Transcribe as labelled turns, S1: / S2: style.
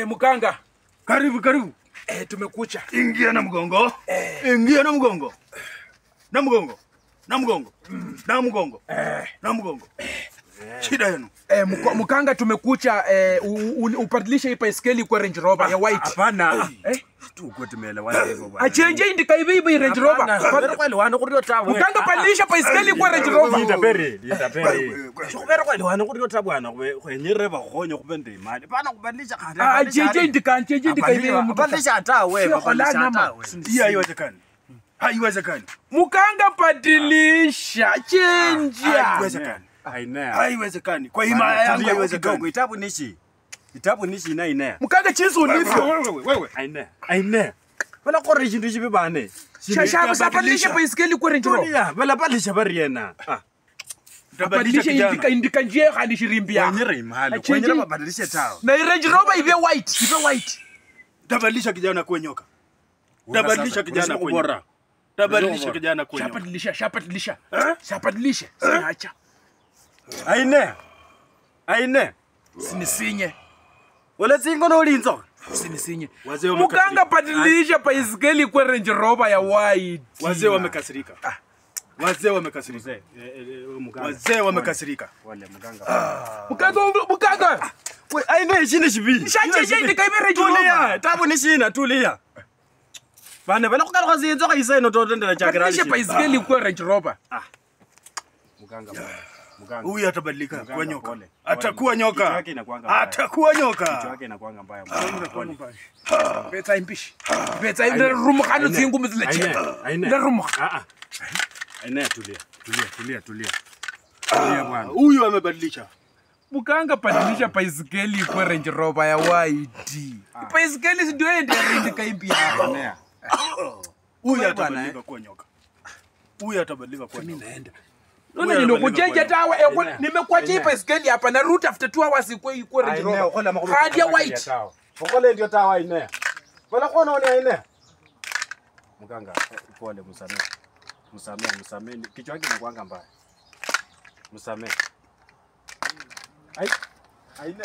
S1: Muganga.
S2: Karibu karibu.
S1: Tumekucha.
S2: Ingia na mgongo. Ingia na mgongo. Na mgongo. Na mgongo. Na mgongo. Na mgongo. Shida yenu.
S1: Muganga tumekucha, ubadilishe hii baiskeli kwa Range Rover ya white.
S3: Hapana. Tuko tumeelewana hivyo bwana.
S1: Achenje indika hivi Range Rover. Muganga badilisha baiskeli kwa Range Rover.
S3: Itaperi, itaperi. Chukubera kwa elewana kuri yota bwana kwenyere bakhonye kubende imali. Bana kubadilisha khali.
S1: Achenje indika, achenje indika hivi.
S3: Badilisha hata wewe, badilisha hata wewe.
S2: Hii haiwezekani. Haiwezekani.
S1: Muganga badilisha, chenja.
S2: Haiwezekani. Haiwezekani. Kwa himaya yangu haiwezekani.
S3: Itabu nishi. Itabu nishi na ine.
S1: Muganga chinzi ulivyo.
S2: Wewe.
S3: Aine. Aine. Bala kore chintu chibi bane.
S1: Shasha sabadilisha baiskeli kwa Range Rover.
S3: Tulia, bala badilisha bariena.
S1: Badilisha indika indika njia hadi shirimbia.
S3: Kwenyere imali. Kwenyere mabadilishe tao.
S1: Na Range Rover iwe white, iwe white.
S2: Tabadilisha kijana kwa nyoka. Tabadilisha kijana kwa nyoka. Tabadilisha kijana kwa nyoka.
S1: Shabadilisha, shabadilisha. Shabadilisha. Sinacha.
S3: Aine. Aine.
S1: Sinisinye.
S3: Wala singo no linzo.
S1: Sinisinye. Muganga badilisha baiskeli kwa Range Rover ya white.
S2: Wazee wamekasirika. Wazee wamekasirika. Wazee wamekasirika.
S3: Wale muganga.
S1: Muganga, muganga.
S3: We aine shine shibi.
S1: Shache ndika ibe Range Rover.
S3: Tulia, tabu ni shina tulia. Bana bana kukala zinzo kaisa ino totendela chakira.
S1: Badilisha baiskeli kwa Range Rover.
S3: Muganga. Muganga.
S2: Huyu atabadilika kuwa nyoka. Atakuwa nyoka. Atakuwa nyoka.
S3: Kichwa yake inakuanga mbaya.
S1: Betsa impishi. Betsa ndarumukhano tsingumu zileche. Ndarumukha.
S3: Aine tulia. Tulia, tulia, tulia. Tulia bwana.
S2: Huyu amebadilisha.
S1: Muganga badilisha baiskeli kwa Range Rover ya white. Baiskeli si ndio ende Range kaimbia.
S2: Huyu atabadilika kuwa nyoka. Huyu atabadilika kuwa nyoka.
S1: Mimi naenda. Nona nilikujenja tawe nimekuachia baiskeli hapa na route after 2 hours iko Range Rover. Hadi ya white.
S3: Fokole ndio tawa ine. Wala kuona one ine. Muganga pole msamee. Msamee, msamee. Kichwa yake inakuanga mbaya. Msamee. Ai. Aine.